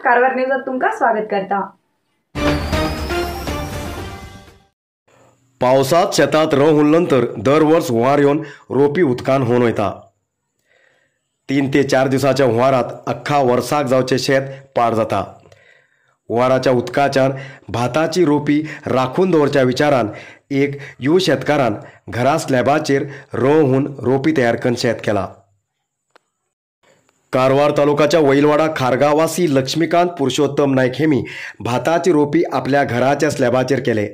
कारवार न्यूजात तुमका स्वागत करता। पावसात शेतात रोव हुननंतर दर वर्स हुंवार येवन रोपी उदकान होवन वयता। 3 ते 4 दिवसाच्या हुंवारात अख्खा वर्साक जावचे शेत पाड जाता। हुंवाराच्या उदकाच्यान भाताची रोपी राखून दवरच्या विचारान एक युव शेतकारान घरा स्लॅबाचेर रोव हून रोपी तयार करून शेत केला। कारवार तालुकाच्या वैलवाडा खारगांवासी लक्ष्मीकांत पुरुषोत्तम नायक हेमी भाताची रोपी आपल्या घराच्या स्लॅबाचेर केले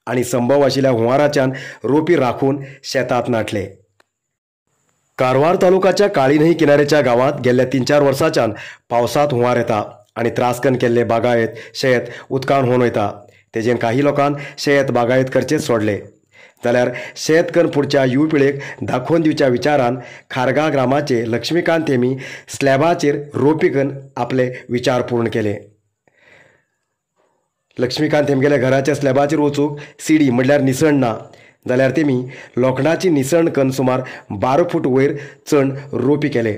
आणि संभव आशिल्ल्या हुंवाराच्यान रोपी राखून शेतात नाटले। कारवार तालुकाच्या काळी न्हंय किनाऱ्याच्या गांवांत गेल्ल्या 3-4 वर्सांच्यान पावसांत हुंवार येता आनी त्रासकन केल्ले बागायत शेत उदकान होवन वयता। तेजेन काही लोकांक शेत बागायत करचें सोडले जाल्यार शेत करून फुडच्या युव पिळगेक दाखोवन दिवच्या विचारान खारगा ग्रामाचे लक्ष्मीकांत हेमी स्लॅबाचेर रोपी करून आपले विचार पूर्ण केले। लक्ष्मीकांत हेमगेल्या घराच्या स्लॅबाचेर वचूंक सिडी म्हणल्यार निसण ना जाल्यार तेमी लोखणाची निसण करून सुमार 12 फूट वयर चण रोपी केले।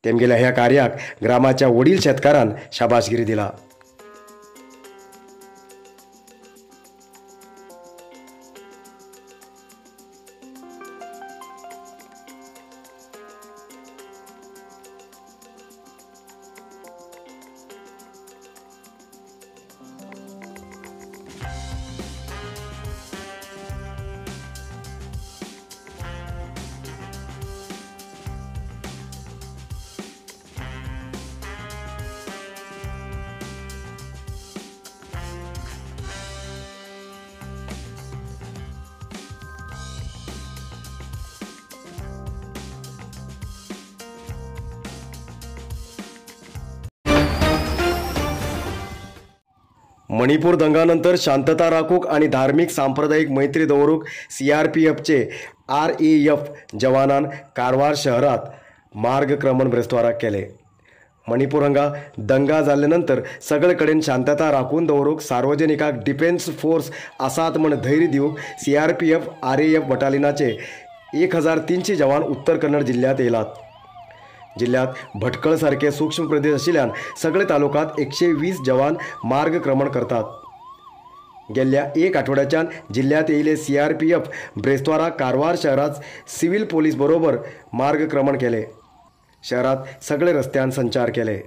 तेमगेल्या ह्या कार्याक ग्रामाच्या वडील शेतकारान शाबासगिरी दिला। मणिपूर दंगानंतर शांतता राखूक आणि धार्मिक सांप्रदायिक मैत्री दवरूक सीआरपीएफचे आरएएफ जवानान कारवार शहरात मार्गक्रमण ब्रेस्तावाराक केले। मणिपूर हांगा दंगा जाल्ले नंतर सगळे कडेन शांतता राखून दवरूक सार्वजनिकाक डिफेन्स फोर्स आसात म्हण धैर्य दिवंक सीआरपीएफ आरएएफ बटालिनाचे 1300 जवान उत्तर कन्नड जिल्ह्यात येयलात। जिल्ह्यात भटकळ सारखे सूक्ष्म प्रदेश आशिल्ल्यान सगळे तालुक्यात 120 जवान मार्गक्रमण करतात। गेल्ल्या एक आठवड्याच्यान जिल्ह्यात येयले सीआरपीएफ ब्रेस्तावारा कारवार शहरात सिव्हिल पोलीस बरोबर मार्गक्रमण केले। शहरात सगळे रस्त्यान संचार केले।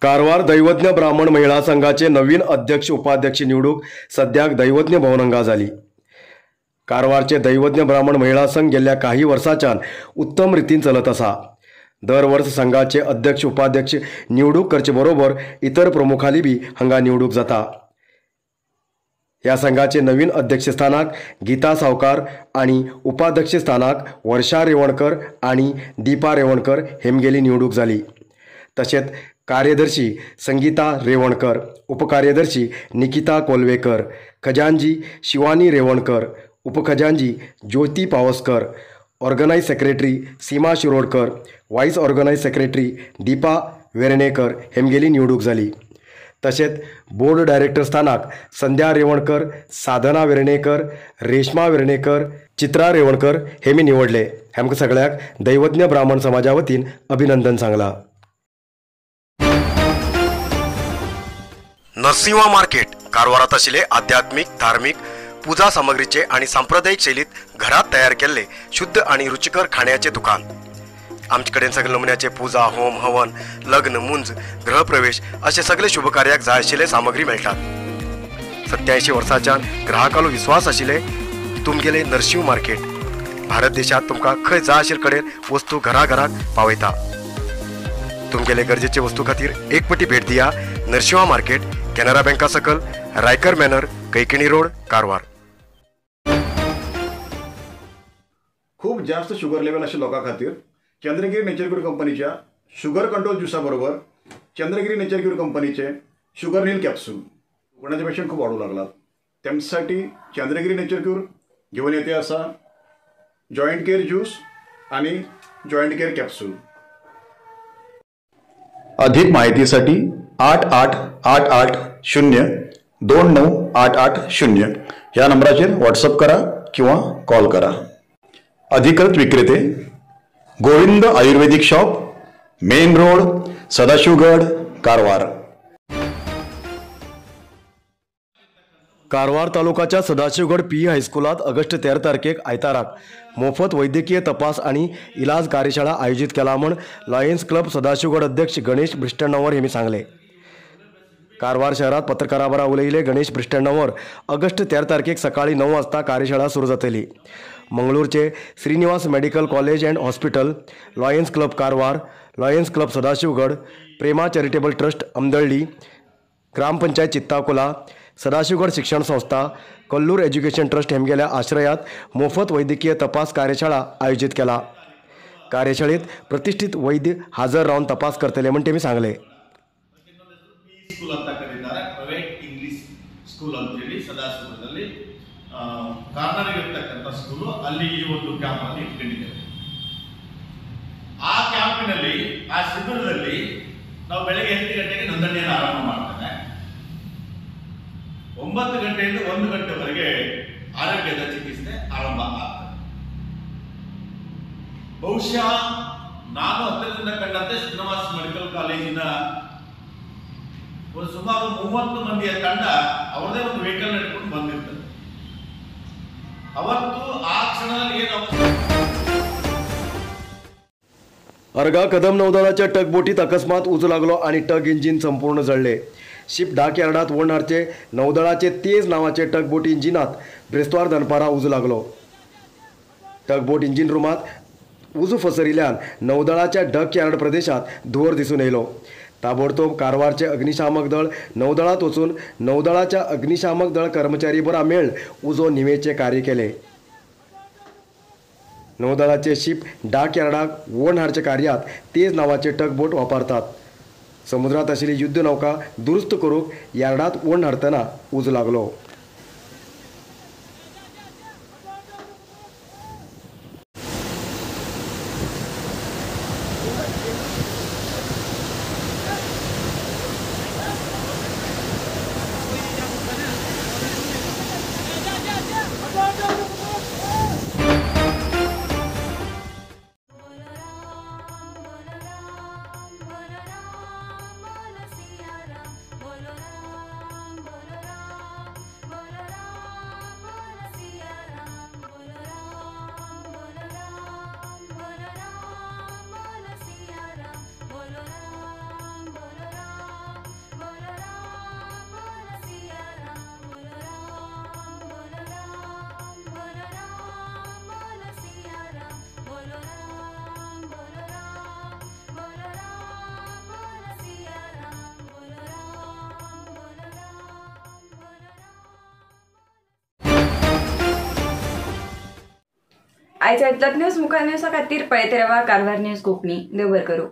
कारवार दैवज्ञ ब्राह्मण महिला संघाचे नवीन अध्यक्ष उपाध्यक्ष निवडूक सद्याक दैवज्ञ भवन हांगा जाली। कारवारचे दैवज्ञ ब्राह्मण महिला संघ गेल्या काही वर्सांच्यान उत्तम रितीन चलत आसा। दर वर्स संघाचे अध्यक्ष उपाध्यक्ष निवडूक करचे बरोबर इतर प्रमुखाली बी हांगा निवडूक जाता। ह्या संघाचे नवीन अध्यक्षस्थानाक गीता सावकार आणि उपाध्यक्षस्थानाक वर्षा रेवणकर आणि दीपा रेवणकर हेमगेली निवडूक जाली। तशेंच कार्यदर्शी Sangeeta Revankar, उपकार्यदर्शी Nikita कोलवेकर, खजानजी Shivani Revankar, उपखजांजी Jyoti Pawaskar, organise secretary Seema Shirodkar, vice organise secretary Deepa Vernekar हेमगेली निवडूक जाली. तशेंच बोर्ड डायरेक्टर स्थानाक संध्या रेवणकर, साधना वेर्णेकर, रेश्मा वेर्णेकर, चित्रा रेवणकर हे मी निवडले. आमकां सगळ्याक दैवज्ञ ब्राह्मण समाजा वतीन अभिनंदन सांगला. नरसिंहा मार्केट कारवारात आशिल्ले आध्यात्मिक, धार्मिक पूजा सामग्रीचे आणि सांप्रदायिक शैलीत घरात तयार केल्ले शुद्ध आणि रुचिकर खाण्याचे दुकान. आमचे कडेन सगळे नमुन्याचे पूजा, होम, हवन, लग्न, मुंज, गृहप्रवेश असे सगळे शुभकार्याक जाय आशिल्ले सामग्री मेळटात. 87 वर्सांच्यान ग्राहकालो विश्वास आशिल्ले तुमगेले नरसिंह मार्केट भारत देशात तुमकां खंय जाय आशिल्ले कडेन वस्तू घराघराक पावयता. तुमगेले गरजेचे वस्तू खातीर एक पटी भेट दिया नरसिंहा मार्केट, कॅनरा बँका सकल, रायकर मॅनर, कैकिणी रोड, कारवार. खूप जास्त शुगर लेवल आशिल्ल्या लोकां खातीर चंद्रगिरी नेचर क्यूर कंपनीच्या शुगर कंट्रोल ज्युसा बरोबर चंद्रगिरी नेचर क्यूर कंपनीचे शुगर नील कॅप्सूल कोणाचे पेशंट खूप वाढू लागलात त्यांच्यासाठी चंद्रगिरी नेचर क्यूर घेऊन येते असा जॉईंट केअर ज्यूस आणि जॉईंट केअर कॅप्सूल. अधिक माहितीसाठी 8 8 8 8 0 2 9 8 8 0 या नंबराचेर व्हॉट्सअप करा किंवा कॉल करा. अधिकृत विक्रेते Govind Ayurvedic shop, main road, Sadashivgad, Karwar. Karwar तालुकाच्या सदाशिवगड पी हायस्कुलात ऑगस्ट 13 तारखेक आयताराक मोफत वैद्यकीय तपास आणि इलाज कार्यशाळा आयोजित केला म्हण लायन्स क्लब सदाशिवगड अध्यक्ष गणेश भ्रिष्टण्णवर हेमी सांगले. कारवार शहरात पत्रकाराबरा उलयले गणेश भ्रिष्टण्णवर ऑगस्ट 13 तारखेक सकाळी 9 वाजता कार्यशाळा सुरू जातली. मंगळूरचे Srinivas medical college and hospital, Lions club Karwar, Lions club Sadashivgad, Prema charitable trust Amdalli, Gram panchayat Chittakola, Sadashivgad शिक्षण संस्था, कल्लूर एज्युकेशन ट्रस्ट हेमगेल्या आश्रयात मोफत वैद्यकीय तपास कार्यशाळा आयोजित केला. कार्यशाळेत प्रतिष्ठित वैद्य हजर रावन तपास करतले म्हण तेमी सांगले. ಸ್ಕೂಲ್ ಅಂತ ಕರೀತಾರೆ, ಪ್ರೈವೇಟ್ ಇಂಗ್ಲಿಷ್ ಸ್ಕೂಲ್ ಅಂತೇಳಿ ಸದಾಶಿವದಲ್ಲಿ ಕಾರ್ನರ್ಗೆ ಇರ್ತಕ್ಕಂಥ ಸ್ಕೂಲು, ಅಲ್ಲಿ ಈ ಒಂದು ಕ್ಯಾಂಪ್ ಅನ್ನು ಇಟ್ಕೊಂಡಿದ್ದೇವೆ. ಆ ಕ್ಯಾಂಪಿನಲ್ಲಿ, ಆ ಶಿಬಿರದಲ್ಲಿ ನಾವು ಬೆಳಗ್ಗೆ 8 ಗಂಟೆಗೆ ನೋಂದಣಿಯನ್ನು ಆರಂಭ ಮಾಡ್ತೇವೆ. 9 ಗಂಟೆಯಿಂದ 1 ಗಂಟೆವರೆಗೆ ಆರೋಗ್ಯದ ಚಿಕಿತ್ಸೆ ಆರಂಭ ಆಗ್ತದೆ. ಬಹುಶಃ ನಾನು ಹತ್ತಿರದಿಂದ ಕಂಡಂತೆ ಶ್ರೀನಿವಾಸ್ ಮೆಡಿಕಲ್ ಕಾಲೇಜಿನ ಒಂದು ಸುಮಾರು 30 ಮಂದಿಯ ತಂಡ ಅವರದೇ ಒಂದು ವೆಹಿಕಲ್ ನಡ್ಕೊಂಡು ಬಂದಿರ್ತದೆ. ಅವತ್ತು ಆ ಕ್ಷಣದಲ್ಲಿ ಏನು अर्गा कदम नौदळाच्या टगबोटीत अकस्मात उजो लागलो आणि टग इंजिन संपूर्ण जळले. शिप डाक यार्डात वोंडारचे नौदळाचे तेज नावाचे टगबोट इंजिनात ब्रेस्तार दनपारा उजो लागलो. टगबोट इंजिन रुमात उजो पसरिल्ल्यान नौदळाच्या डक यार्ड प्रदेशात धुंवर दिसून येयलो. ताबडतोब कारवारचे अग्निशामक दळ नौदळात वचून नौदळाच्या अग्निशामक दळ कर्मचारी बरा मेळ उजो निवेचे कार्य केले. नौदळाचे शिप डाक यार्डाक वोण हाडच्या कार्यात तेज नावाचे टगबोट वापरतात. समुद्रात आशिल्ली युद्ध नौका दुरुस्त करूंक यार्डात वोण हाडटना उजो लागलो. आयच्या इतलोच न्यूज मुखार न्यूजा खातीर पळयत रावा कारवार न्यूज कोंकणी. देव बरें करूं.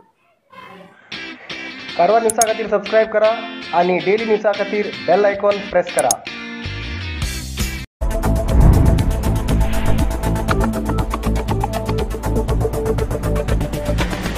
कारवार न्यूजा खातीर सबस्क्रायब करा आणि डेली न्यूजा खातीर बेल आयकॉन प्रेस करा. you.